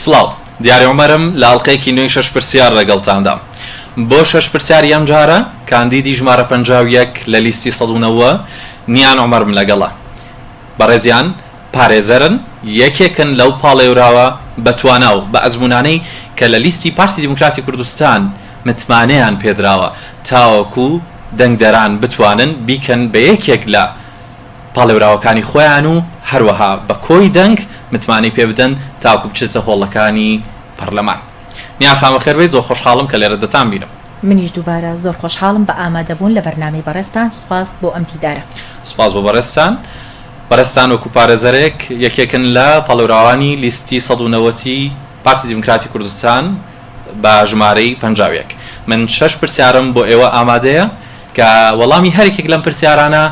سڵاو، دیاری عومەرم لە ئەڵقەیەکی نوێی شەش پرسیار لەگەڵتاندام. بۆ شەش پرسیاری ئەمجارە کاندیدی ژمارە 51 لە لیستی 190 نیان عومەرم لەگەڵە. بەڕێزیان پارێزەرن، یەکێکن لەو پاڵێوراوە بەتوانا و بە ئەزموونانەی کە لە لیستی پارتی دیموکراتی کوردستان متمانەیان پێدراوە تاوەکو دەنگدەران بتوانن بیکەن بە یەکێک لە پاڵێوراوەکانی خۆیان و هەروەها بە کۆی دەنگ متمانەی پێ بدەن تاوەکو بچێتە هۆڵەکانی پەرلەمان. نیان خان بەخێر بێیت زۆر خۆشحاڵم کە لێرە دەتان بینم. منیش دووبارە زۆر خۆشحاڵم بە ئامادەبوون لە بەرنامەی بەڕێزتان، سوپاس بۆ ئەم دیدارە. سوپاس بۆ بەڕێزتان. بەڕێزتان وەکو پارێزەرێک یەکێکن لە پاڵێوراوانی لیستی 190 ی پارتی دیموکراتی کوردستان بە ژمارەی 51. من شەش پرسیارم بۆ ئێوە ئامادەیە کە وەڵامی هەر یەکێک لەم پرسیارانە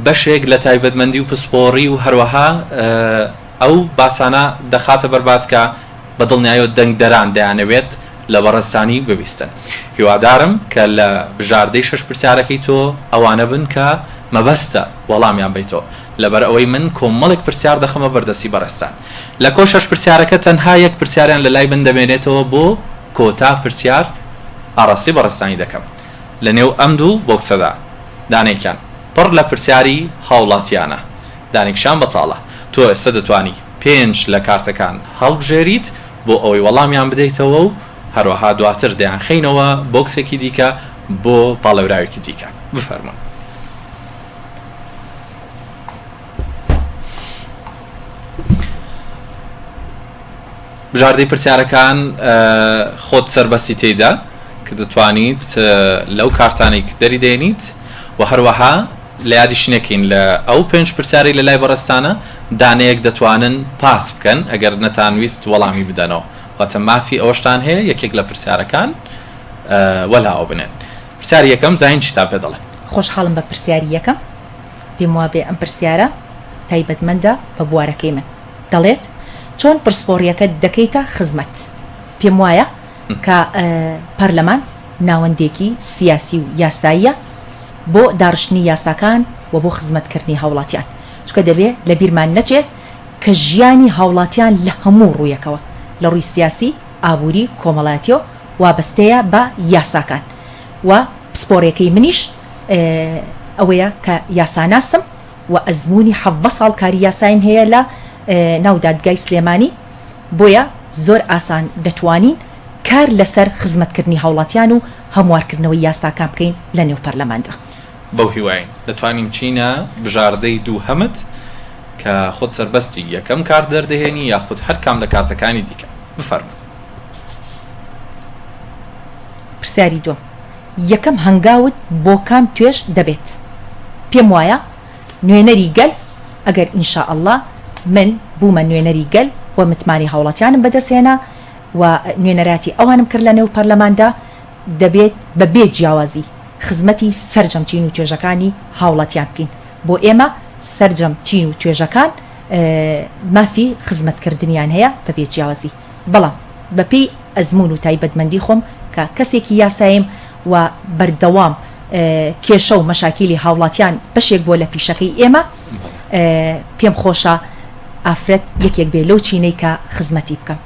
بەشێک لە تایبەتمەندی و پسپۆڕی و هەروەها ئەو باسانە دەخاتە بەر باس کە بە دڵنیایەوە دەنگدەران دەیانەوێت لە بەڕێزتانی ببیستن. هیوادارم کە لە بژاردەی شەش پرسیارەکەی تۆ ئەوانە بن کە مەبەستە وەڵامیان بەیتەوە. لەبەر ئەوەی من کۆمەڵێک پرسیار دەخەمە بەردەستی بەڕێزتان. لە کۆ شەش پرسیارەکە تەنها یەک پرسیاریان لە لای من دەمێنێتەوە بۆ کۆتا پرسیار ئاڕاستەی بەڕێزتانی دەکەم. لە نێو ئەم دوو بۆکسەدا دانەیەکیان پڕ لە پرسیاری هاوڵاتیانە، دانێکیشیان بەتاڵە. تۆ ئێستا دەتوانی پێنج لە کارتەکان هەڵبژێریت بۆ ئەوەی وەڵامیان بدەیتەوە و هەروەها دواتر دەیانخەینەوە بۆکسێکی دیکە بۆ پاڵێوراوێکی دیکە. بفەرموون. بژاردەی پرسیارەکان خۆت سەربەستی تێیدا کە دەتوانیت لەو کارتانەی کە دەری دێنیت و هەروەها لە یادیش نەکەین لە ئەو پێنج پرسیارەی لە لای بەڕێزتانە دانەیەک دەتوانن پاس بکەن ئەگەر نەتانویست وەڵامی بدەنەوە واتە مافی ئەوەشتان هەیە یەکێک لە پرسیارەکان وەلاوە بنێن. پرسیاری یەکەم زین چیتان پێ دەڵێ؟ خۆشحاڵم بە پرسیاری یەکەم، پێم وابێ ئەم پرسیارە تایبەتمەندە بە بوارەکەی من. دەڵێت، چۆن پرسپۆڕییەکەت دەکەیتە خزمەت؟ پێم وایە کە پەرلەمان ناوەندێکی سیاسی و یاساییە بۆ داڕشتنی یاساکان و بۆ خزمەتکردنی هاوڵاتیان، چونکە دەبێ لەبیرمان نەچێ کە ژیانی هاوڵاتیان لە هەموو ڕوویەکەوە، لە ڕووی سیاسی، ئابووری، کۆمەڵایەتیەوە وابەستەیە بە یاساکان و پسپۆڕیەکەی منیش ئەوەیە کە یاساناسم و ئەزموونی 17 ساڵ کاری یاسایم هەیە لە ناو دادگای سلێمانی بۆیە زۆر ئاسان دەتوانین کار لەسەر خزمەتکردنی هاوڵاتیان و هەموارکردنەوەی یاساکان بکەین لە نێو پەرلەماندا. بەو هیواین دەتوانین بچینە بژاردەی دووهەمت کە خۆت سەربەستی یەکەم کارت دەردەهێنی یاخود هەر کام لە کارتەکانی دیکە. بفەرموو. پرسیاری دووەم، یەکەم هەنگاوت بۆ کام توێژ دەبێت؟ پێم وایە نوێنەری گەل، ئەگەر ان شاء اللە من بوومە نوێنەری گەل و متمانەی هاوڵاتیانم بەدەستهێنا و نوێنەرایەتی ئەوانم کرد لە نێو پەرلەماندا، دەبێت بە بێ جیاوازی خزمەتی سەرجەم چین و توێژەکانی هاوڵاتیان بکەین، بۆ ئێمە سەرجەم چین و توێژەکان مافی خزمەتکردنیان هەیە بە بێ جیاوازی، بەڵام بە پێی ئەزموون و تایبەتمەندی خۆم کە کەسێکی یاساییم و بەردەوام کێشە و مەشاکیلی هاوڵاتیان بەشێک بووە لە پیشەکەی ئێمە، پێم خۆشە ئافرەت یەکێک بێ لەو چینەی کە خزمەتی بکەم.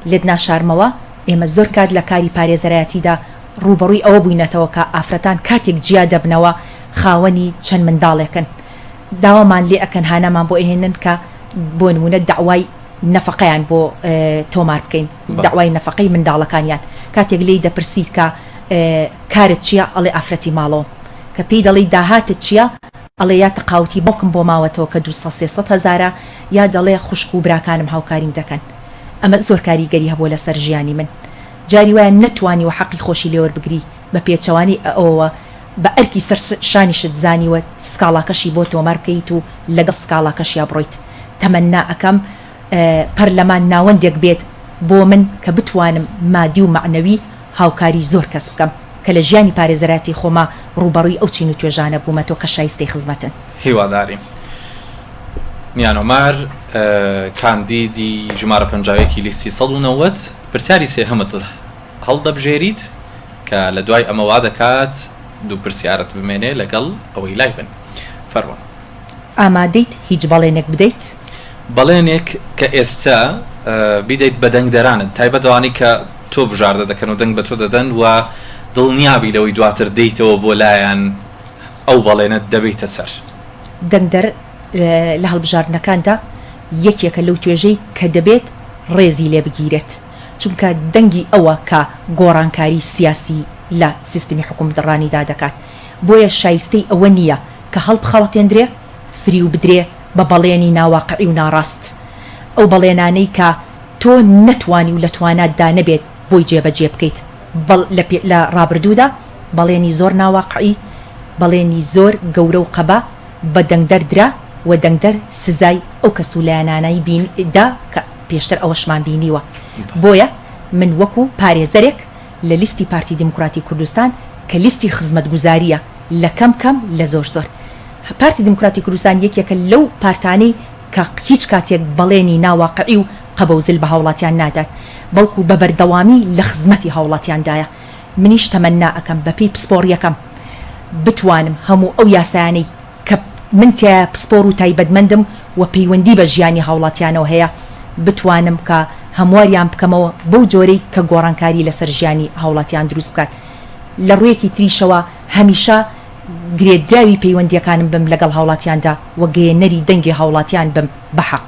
لێت ناشارمەوە ئێمە زۆر کات لە کاری پارێزەرایەتیدا ڕووبەڕووی ئەوە بووینەتەوە کە ئافرەتان کاتێک جیا دەبنەوە خاوەنی چەند منداڵێکن داوامان لێ ئەکەن هانامان بۆ ئەهێنن کە بۆ نموونە دەعوای نەفەقەیان بۆ تۆمار بکەین دەعوای نەفەقەی منداڵەکانیان کاتێک لێی دەپرسیت کە کارت چییە ئەڵێ ئافرەتی ماڵەوەم کە پێی دەڵێی داهاتت چییە ئەڵێ یا تەقاوتی باوکم بۆ ماوەتەوە کە 200 300 هەزارە یا دەڵێ خوشک و براکانم هاوکاریم دەکەن ئەمە زۆر کاریگەری هەبووە لەسەر ژیانی من جاری وایە نەتوانیوە حەقی خۆشی لێوەربگری بە پێچەوانەی ئەوەوە بە ئەرکی سەر شانیشت زانیوە سکاڵاکەشی بۆ تۆمار بکەیت و لەگەڵ سکاڵاکەشیا بڕۆیت تەمەنا ئەکەم پەرلەمان ناوەندێک بێت بۆ من کە بتوانم مادی و مەعنەوی هاوکاری زۆر کەس بکەم کە لە ژیانی پارێزەراتی خۆما ڕووبەڕووی ئەو چین و توێژانە بوومەتەوە کە شایستەی خزمەتن. هیوادارین. نیان عومەر، کاندیدی ژمارە 51 ی لیستی 190، پرسیاری سێهەمت هەڵدەبژێریت کە لە دوای ئەمە وا دەکات دوو پرسیارت بمێنێ لەگەڵ ئەوەی لای بن. فەرموون. ئامادەیت هیچ بەڵێنێک بدەیت؟ بەڵێنێک کە ئێستا بیدەیت بە دەنگدەرانت، تایبەت ئەوانەی کە تۆ بژاردە دەکەن و دەنگ بە تۆ دەدەن و دڵنیابی لەوەی دواتر دێیتەوە بۆ لایان ئەو بەڵێنەت دەبەیتە سەر. دەنگدەر لە هەڵبژاردنەکاندا یەکێکە لەو توێژەی کە دەبێت ڕێزی لێ بگیرێت، چونکە دەنگی ئەوە کە گۆڕانکاری سیاسی لە سیستمی حوکمڕانیدا دەکات، بۆیە شایستەی ئەوە نییە کە هەڵبخەڵەتێندرێ، فریو بدرێ بە بەڵێنی ناواقعی و ناڕاست، ئەو بەڵێنانەی کە تۆ نەتوانی و لە تواناتدا نەبێت بۆی جێبەجێ بکەیت، بەڵ لە پێ لە ڕابردوودا بەڵێنی زۆر ناواقعی، بەڵێنی زۆر گەورە و قەبە بە دەنگدەر درا و دەنگدەر سزای ئەو کەس و لایەنانەی بین دا کە پێشتر ئەوەشمان بینیوە. بۆیە من وەکو پارێزەرێک لە لیستی پارتی دیموکراتی کوردستان کە لیستی خزمەتگوزارییە لە کەم کەم لە زۆر زۆر پارتی دیموکراتی کوردستان یەکێکە لەو پارتانەی کە هیچ کاتێک بەڵێنی ناواقعی و قەبە و زل بە هاوڵاتیان نادات بەڵکو بە بەردەوامی لە خزمەتی هاوڵاتیاندایە منیش تەمەنا ئەکەم بە پێی پسپۆڕیەکەم بتوانم هەموو ئەو یاسایانەی کە من تیایا پسپۆڕ و تایبەتمەندم و پەیوەندی بە ژیانی هاوڵاتیانەوە هەیە بتوانم کە هەمواریان بکەمەوە بەو جۆرەی کە گۆڕانکاری لەسەر ژیانی هاوڵاتیان دروست بکات لە ڕوویەکی تریشەوە هەمیشە گرێدراوی پەیوەندیەکانم بم لەگەڵ هاوڵاتیاندا و گەیەنەری دەنگی هاوڵاتیان بم بە حەق.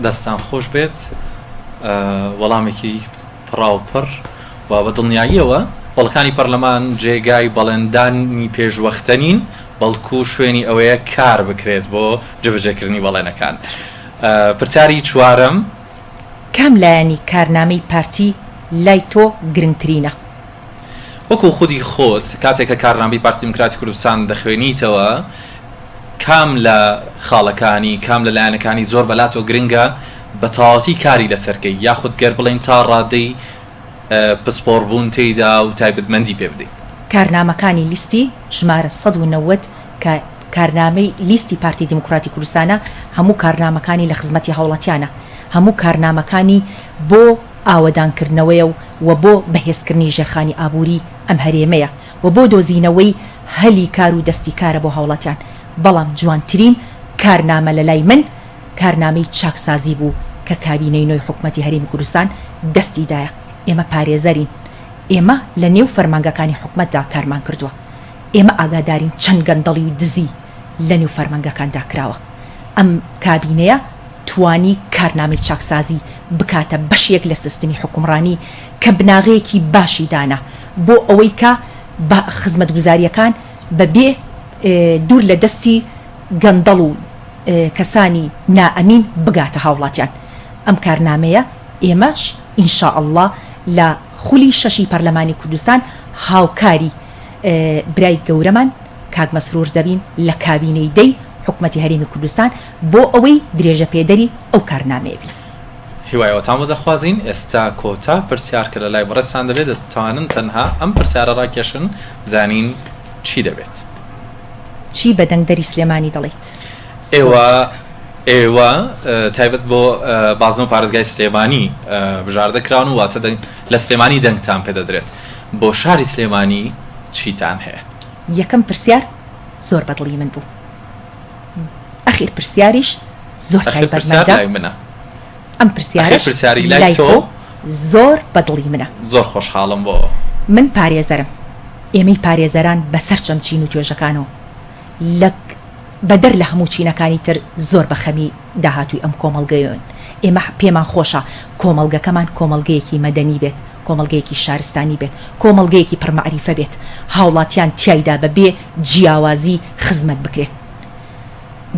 دەستتان خۆش بێت وەڵامێکی پڕاوپڕ و بە دڵنیاییەوە هۆڵەکانی پەرلەمان جێگای بەڵێندانی پێشوەختە نین بەڵکو شوێنی ئەوەیە کار بکرێت بۆ جێبەجێکردنی بەڵێنەکان. پرسیاری چوارەم. کام لایەنی کارنامەی پارتی لای تۆ گرنگترینە؟ وەکو خودی خۆت کاتێک کە کارنامەی پارتی دیموکراتی کوردستان دەخوێنیتەوە کام لە خاڵەکانی، کام لە لایەنەکانی زۆر بەلاتەوە گرنگە بە تەواوەتی کاری لەسەر کەی یاخود گەر بڵێین تا ڕادەی پسپۆڕ بوون تێیدا و تایبەتمەندی پێ بدەی؟ کارنامەکانی لیستی ژمارە 190 کە کارنامەی لیستی پارتی دیموکراتی کوردستانە هەموو کارنامەکانی لە خزمەتی هاوڵاتیانە هەموو کارنامەکانی بۆ ئاوەدانکردنەوەیە و و بۆ بەهێزکردنی ژێرخانی ئابووری ئەم هەرێمەیە و بۆ دۆزینەوەی هەلی کار و دەستی کارە بۆ هاوڵاتیان، بەڵام جوانترین کارنامە لەلای من کارنامەی چاکسازی بوو کە کابینەی نۆی حکومەتی هەرێمی کوردستان دەستی دایە، ئێمە پارێزەرین، ئێمە لە نێو فەرمانگەکانی حکومەتدا کارمان کردووە، ئێمە ئاگادارین چەند گەندەڵی و دزی لە نێو فەرمانگەکاندا کراوە، ئەم کابینەیە توانی کارنامەی چاکسازی بکاتە بەشێک لە سیستمی حوکمڕانی کە بناغەیەکی باشی دانا بۆ ئەوەی کە بە خزمەتگوزارییەکان بە بێ دوور لە دەستی گەندەڵ و کەسانی نائەمین بگاتە هاوڵاتیان. ئەم کارنامەیە ئێمەش ان شاء اللە لە خولی شەشی پەرلەمانی کوردستان هاوکاری برای گەورەمان کاک مەسرور دەبین لە کابینەی دەی حکومەتی هەرێمی کوردستان بۆ ئەوەی درێژەپێدەری ئەو کارنامەیە بین. هیوای ئەوەتان بۆ دەخوازین. ئێستا کۆتا پرسیار کە لەلای بەڕێزتان دەبێت دەتوانن تەنها ئەم پرسیارە ڕاکێشن بزانین چی دەبێت. چی بە دەنگدەری سلێمانی دەڵێیت؟ ئێوە ئێوە تایبەت بۆ بازنە و پارێزگای سلێمانی بژاردە کراون و واتە لە سلێمانی دەنگتان پێ دەدرێت. بۆ شاری سلێمانی چیتان هەیە؟ یەکەم پرسیار زۆر بەدڵی من بوو. ئەخیر پرسیاریش زۆر تایبەتمەندە ئەم پرسیارەش لای تۆ زۆر بەدڵی منە. زۆر خۆشحاڵم بۆ. من پارێزەرم ئێمەی پارێزەران بەسەر چەند چین و توێژەکانەوە لە بەدەر لە هەموو چینەکانی تر زۆر بە خەمی داهاتووی ئەم کۆمەڵگەیەوەین ئێمە پێمان خۆشە کۆمەڵگەکەمان کۆمەڵگەیەکی مەدەنی بێت کۆمەڵگەیەکی شارستانی بێت کۆمەڵگەیەکی پڕ مەعریفە بێت هاوڵاتیان تیایدا بە بێ جیاوازی خزمەت بکرێن.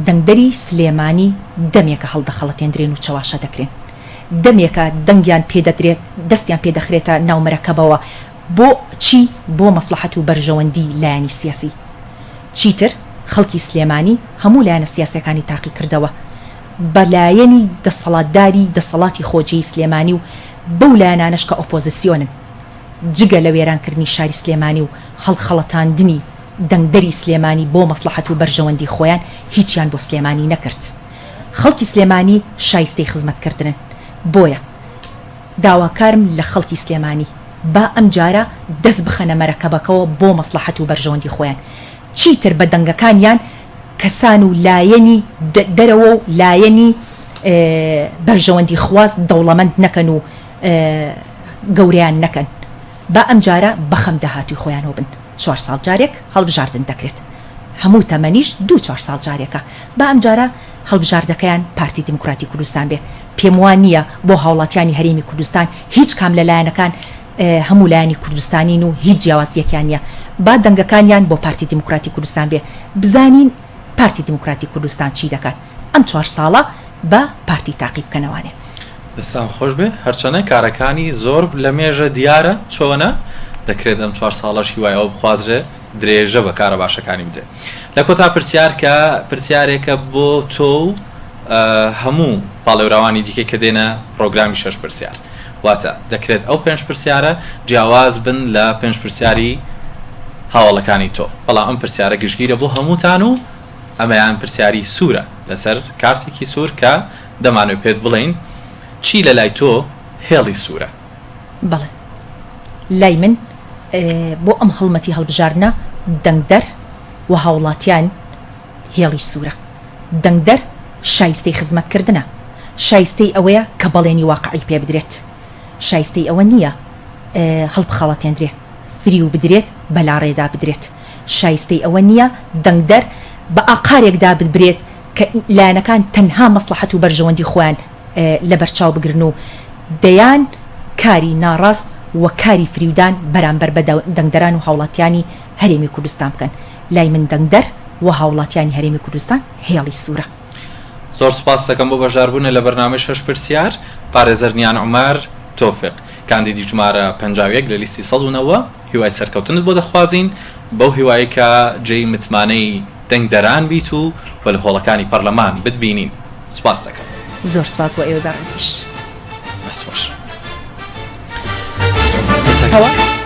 دەنگدەری سلێمانی دەمێکە هەڵدەخەڵەتێندرێن و چەواشە دەکرێن. دەمێکە دەنگیان پێ دەدرێت، دەستیان پێ دەخرێتە ناو مەرەکەبەوە. بۆ چی؟ بۆ مەسڵەحەت و بەرژەوەندی لایەنی سیاسی. چیتر خەڵکی سلێمانی هەموو لایەنە سیاسیەکانی تاقی کردەوە. بە لایەنی دەسەڵاتداری دەسەڵاتی خۆجێی سلێمانی و بەو لایەنانەش کە ئۆپۆزسیۆنن. جگە لە وێرانکردنی شاری سلێمانی و هەڵخەڵەتاندنی دەنگدەری سلێمانی بۆ مەسڵەحەت و بەرژەوەندی خۆیان هیچیان بۆ سلێمانی نەکرد. خەڵکی سلێمانی شایستەی خزمەتکردنن. بۆیە داواکارم لە خەڵکی سلێمانی با ئەمجارە دەست بخەنە مەرەکەبەکەوە بۆ مەسڵەحەت و بەرژەوەندی خۆیان. چیتر بە دەنگەکانیان کەسان و لایەنی دەرەوە و لایەنی. بەرژەوەندی خواز دەوڵەمەند نەکەن و گەورەیان نەکەن. با ئەمجارە بەخەم داهاتووی خۆیانەوە بن. چوار ساڵ جارێک هەڵبژاردن دەکرێت. هەموو تەمەنیش دوو چوار ساڵ جارێکە. با ئەمجارە هەڵبژاردەکەیان پارتی دیموکراتی کوردستان بێ. پێم وا نییە بۆ هاوڵاتیانی هەرێمی کوردستان هیچ کام لە لایەنەکان هەموو لایەنی کوردستانین و هیچ جیاوازییەکیان نییە. با دەنگەکانیان بۆ پارتی دیموکراتی کوردستان بێ. بزانین پارتی دیموکراتی کوردستان چی دەکات. ئەم چوار ساڵە با پارتی تاقی بکەنەوانێ. دەستان خۆش بێ هەرچەنە کارەکانی زۆر لە مێژە دیارە چۆنە دەکرێت ئەم چوار ساڵەش هیوای ئەوە بخوازرێ درێژە بە کارە باشەکانی بدرێ لە کۆتا پرسیار کە پرسیارێکە بۆ تۆ و هەموو پاڵێوراوانی دیکەی کە دێنە پڕۆگرامی شەش پرسیار واتە دەکرێت ئەو پێنج پرسیارە جیاواز بن لە پێنج پرسیاری هاوەڵەکانی تۆ بەڵام ئەم پرسیارە گشتگیرە بۆ هەمووتان و ئەمەیان پرسیاری سوورە لەسەر کارتێکی سوور کە دەمانەوێت پێت بڵێین چی لە لای تۆ هێڵی سوورە؟ بەڵێ لای من بۆ ئەم هەڵمەتی هەڵبژاردنە دەنگدەر و هاوڵاتیان هێڵی سوورە. دەنگدەر شایستەی خزمەتکردنە، شایستەی ئەوەیە کە بەڵێنی واقعی پێ بدرێت، شایستەی ئەوە نییە هەڵبخەڵەتێندرێ، فریو بدرێت، بەلاڕێدا بدرێت. شایستەی ئەوە نییە دەنگدەر بە ئاقارێکدا ببرێت کە لایەنەکان تەنها مەسڵەحەت و بەرژەوەندی خۆیان لەبەرچاو بگرن و دەیان کاری ناڕاست و کاری فریودان بەرامبەر بە دەنگدەران و هاوڵاتیانی هەرێمی کوردستان بکەن. لای من دەنگدەر و هاوڵاتیانی هەرێمی کوردستان هێڵی سوورە. زۆر سوپاست دەکەم بۆ بەشداربوونت لە بەرنامەی شەش پرسیار، پارێزەر نیان عومەر تۆفیق، کاندیدی ژمارە 51 لە لیستی 190، هیوای سەرکەوتنت بۆ دەخوازین، بەو هیوایەی کە جێی متمانەی دەنگدەران بیت و و لە هۆڵەکانی پەرلەمان بتبینین. سوپاست دەکەم. زۆر سوپاس بۆ ئێوەی بەڕێزیش. دەست خۆش. تەواو.